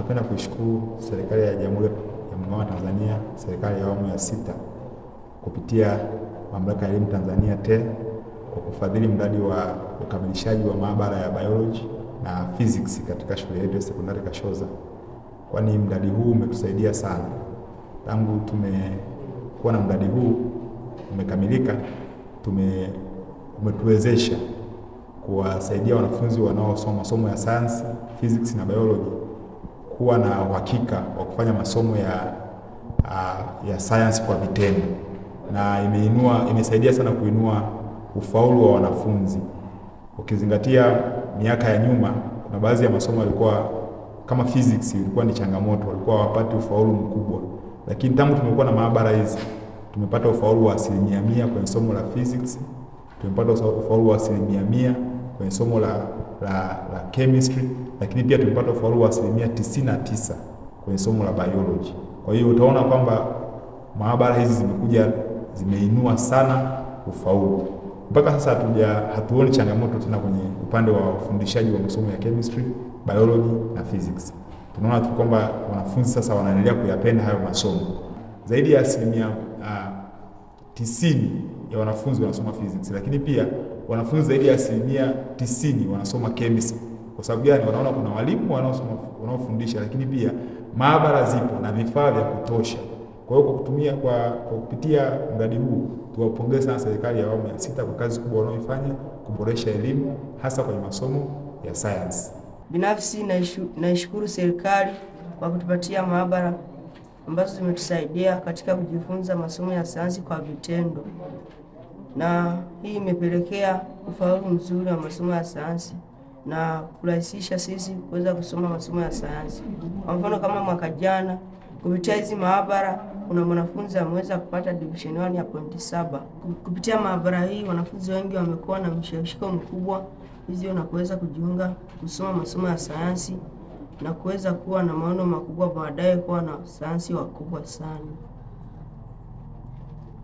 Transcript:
Napenda kuishukuru serikali ya Jamhuri ya Muungano wa Tanzania, serikali ya awamu ya sita kupitia Mamlaka ya Elimu Tanzania TEA kwa kufadhili mradi wa ukamilishaji wa maabara ya biology na physics katika shule yetu ya sekondari Kashoza, kwani mradi huu umetusaidia sana. Tangu tumekuwa na mradi huu umekamilika, umetuwezesha kuwasaidia wanafunzi wanaosoma masomo ya science, physics na biology kuwa na uhakika wa kufanya masomo ya science kwa vitendo, na imesaidia sana kuinua ufaulu wa wanafunzi. Ukizingatia miaka ya nyuma, kuna baadhi ya masomo yalikuwa kama physics ilikuwa ni changamoto, walikuwa hawapati ufaulu mkubwa, lakini tangu tumekuwa na maabara hizi tumepata ufaulu wa 100% kwenye somo la physics, tumepata ufaulu wa 100% kwenye somo la chemistry, lakini pia tumepata ufaulu wa 99% kwenye somo la biology. Kwa hiyo utaona kwamba maabara hizi zimekuja zimeinua sana ufaulu. Mpaka sasa hatuoni changamoto tena kwenye upande wa ufundishaji wa masomo ya chemistry, biology na physics. Tunaona tu kwamba wanafunzi sasa wanaendelea kuyapenda hayo masomo. Zaidi ya 90% ya wanafunzi wanasoma physics, lakini pia wanafunzi zaidi ya 90% wanasoma chemistry. Kwa sababu gani? Wanaona kuna walimu wanaofundisha, lakini pia maabara zipo na vifaa vya kutosha. Kwa hiyo kwa kupitia mradi huu tuwapongeze sana serikali ya awamu ya sita kwa kazi kubwa wanaoifanya kuboresha elimu hasa kwenye masomo ya science. Binafsi naishukuru serikali kwa kutupatia maabara ambazo zimetusaidia katika kujifunza masomo ya sayansi kwa vitendo, na hii imepelekea ufaulu mzuri wa masomo ya sayansi na kurahisisha sisi kuweza kusoma masomo ya sayansi. Kwa mfano kama mwaka jana kupitia hizi maabara kuna mwanafunzi ameweza kupata division 1 ya 0.7. Kupitia maabara hii wanafunzi wengi wamekuwa na mshawishiko mkubwa hivyo na kuweza kujiunga kusoma masomo ya sayansi na kuweza kuwa na maono makubwa baadaye kuwa na sayansi wakubwa sana.